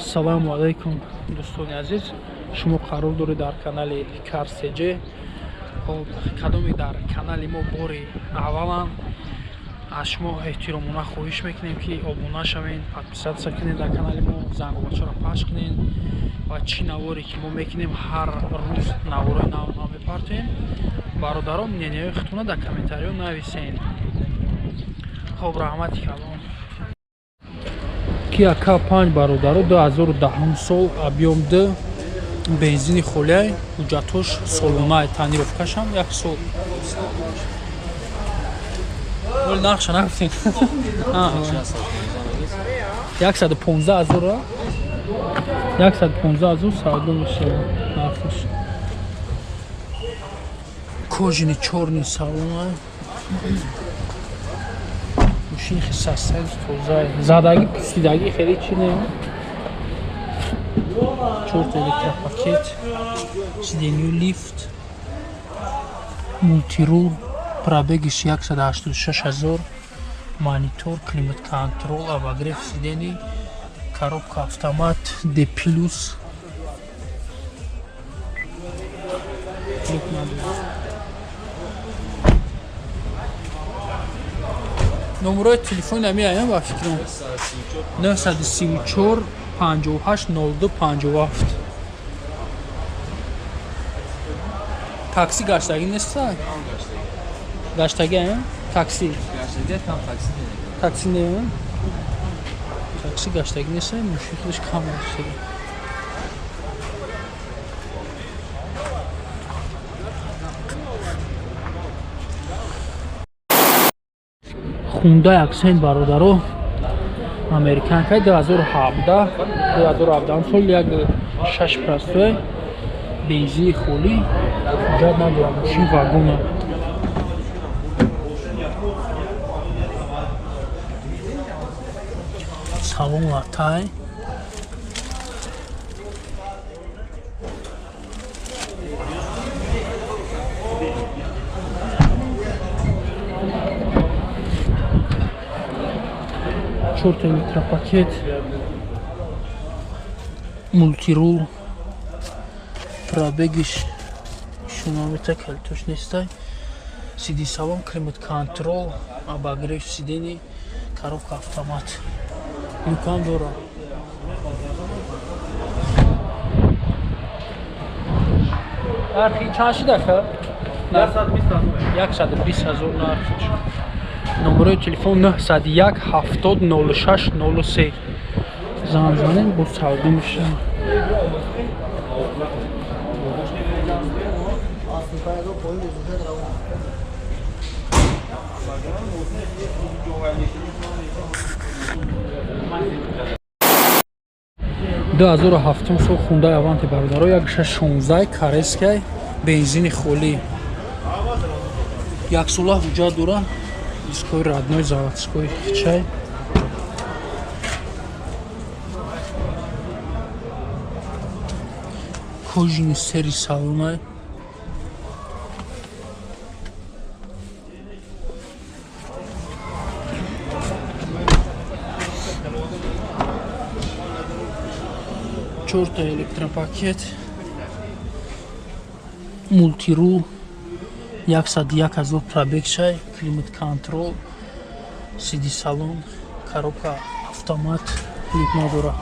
Ассалому алайкум, дӯстони азиз. Шумо қарор доред дар канали Кар СЖ. Хоб, кадоме дар канали мо бори аввалан, аз шумо эҳтиромона хоҳиш мекунем, ки обуна шавед, подписаться кунед дар канали мо, зангобачаро пахш кунед ва чӣ наворе ки мо мекунем, ҳар рӯз наворои нав нав мепартоем. Бародарон, мнения ҳои худтона дар комментариҳо нависед. Хоб, раҳмати калон. Kia K5, бародаро, 2010 сол, объём 2, бензини холиай, ҳуҷҷатҳош солонаи, тонировка шам як сол. Вол нархша нагуфтем. 115 ҳазора, 115 ҳазор савдо мешавад нархаш. Кожаный чёрный салона, мошини хисасай, тоза, задаги, пусидаги хеле чи не. Чорта электропакет, сиденье, лифт, мультирул, пробег иш 186 ҳазор, монитор, климат контроль, обогрев сидений, коробка автомат, D плюс, люк надорад. Номерои телефони ҳамиаям, ба фикрам, 934 58 02 57. Такси гаштагӣ неста? Гаштагӣ такси? Такси не, такси гаштагӣ неста. Мошин худаш кам гаштагӣ. Хундай Аксент, бародаро, американка, 2017, 2017 сол, як шаш, простой, бензини холӣ, ҳуҷҷат надорам, мошин вагона. Салон латай. Чорта электропакет, мультирул, пробег иш шунавита, калтош нестай. Сиди салон, климат контроль, обогрев сидений, коробка автомат, люк ам дора. Нархи чанд шидака? 120 ҳазор нархиш. Номерои телефон 901 70 06 03. Занг занем, бо савдо мешавад. 2007 сол Хундай Аванте, бародаро, як шаш шонздаҳ, корейский, бензини холӣ, яксола ҳуҷҷат дора, дискои родной, заводской чай. Кожаный сери салонай. Чорта электропакет, мультирул, 101 ҳазор пробег шай, климат контроль, сиди салон, коробка автомат, люк надора.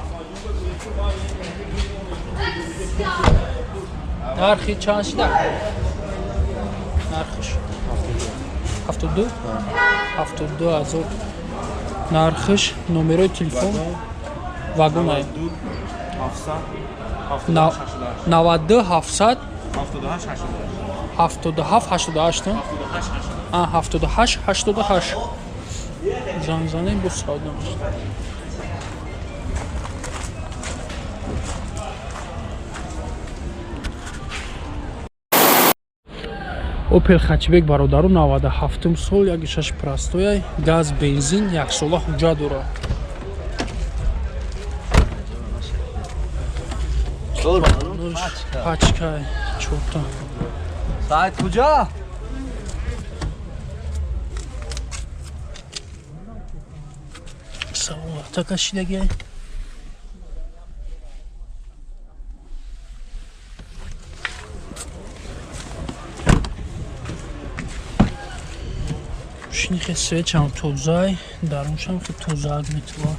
Нархи чанд шида? Нархиш 72, 72 ҳазор нархиш. Номерои телефон вагонай 92 700 77 88, 78 88. Занг занем, бо савдо мешавад. Опел Хэтчбек, бародару, 97 сол, як шаш, простой, газ, бензин, яксола ҳуҷҷат дорад. Пачка чорта. Саат куҷо? Салон лата кашидагиай. Мошини хе свечам тозай, даруншам хе тозаак метова.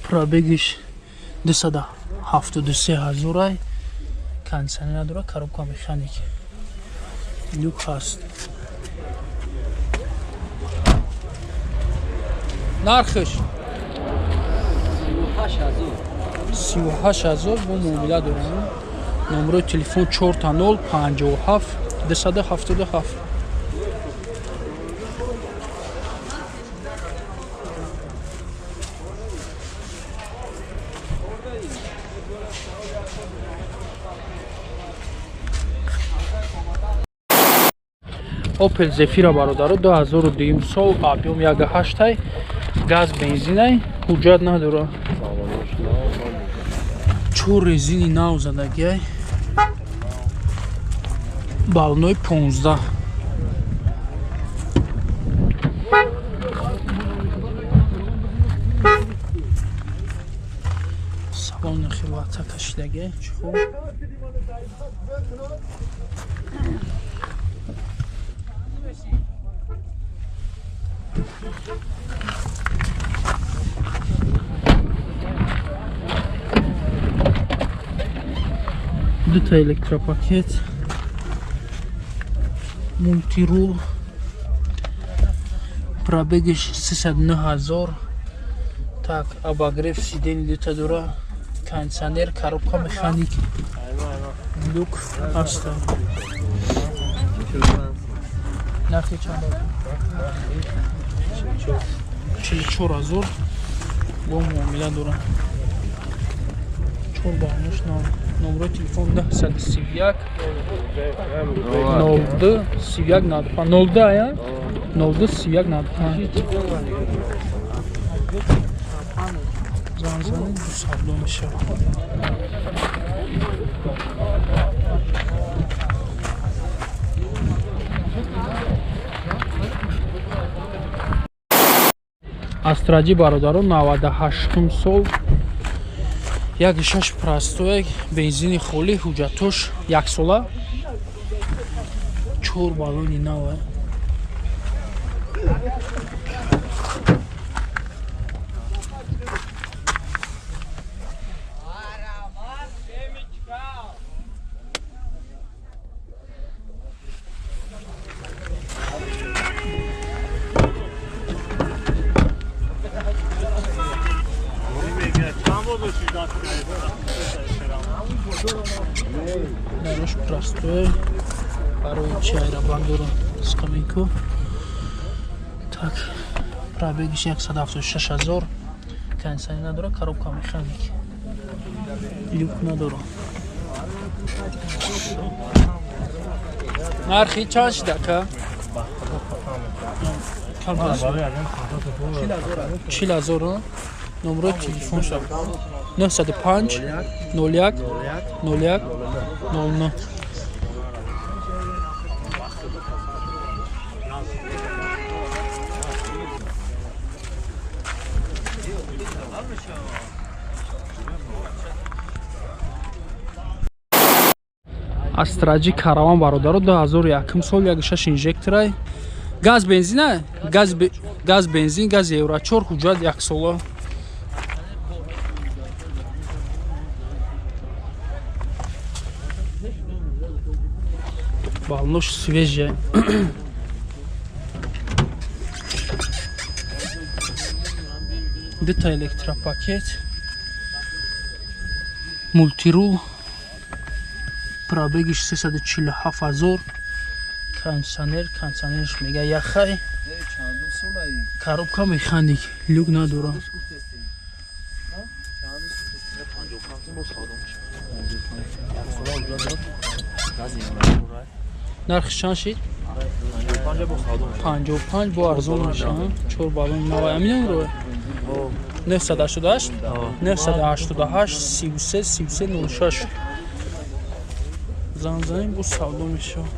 Пробегиш 273 ҳазорай. Кондиционер надора, коробка механик. Люк ҳаст. Нархиш 38 ҳазор бо муомила дорам. Номерои телефон 4 0 57 277. Opel Zafira бародаро, 2002 сол, объем 1.8, газ бензинай, ҳуҷҷат надора. Чор резини нав задагиай. Баллонои 15. Салони хилвата кашидагиай, чӣ хуб. Дута электропакет, мультирул, пробегиш 309 ҳазор. Так, обогрев сидени дута дора, кондиционер, коробка механик, люк аста. Нархи чанд? 44 ҳазор бо муомила дорам. Чор баллонаш нав. Номерои телефон 931 02 31 95 02 ая 02 31 95. Занг занед, ду савдо мешавад. Астраҷи бародаро, 98 сол, 1.6 простой, бензини холӣ, ҳуҷҷатош яксола, чор баллони нава. Дарош простой, барои чи айрабандоро скамейку. Так, пробегиш 176 ҳазор, кондиционер надора, коробка механик, люк надора. Нархи чанд шида ка? 40 ҳазор. Номерои телефон 905 01 01 09. Астраҷи Караван бародаро, 2001 сол, 1.6 инжекторай, газ бензина, газ бензин, газ евро 4, ҳуҷҷат яксола. Баллонош свежая. Дута электропакет, мультирул, пробегиш 347 ҳазор, кондиционер, кондиционерш мега яхай, коробка механик, люк надора. Нархи чанд шид? 55 бо арзон мешавад. Чор баллон нава. Аминам ро. 988 988 33 33 06. Занг занем, бо савдо мешавад.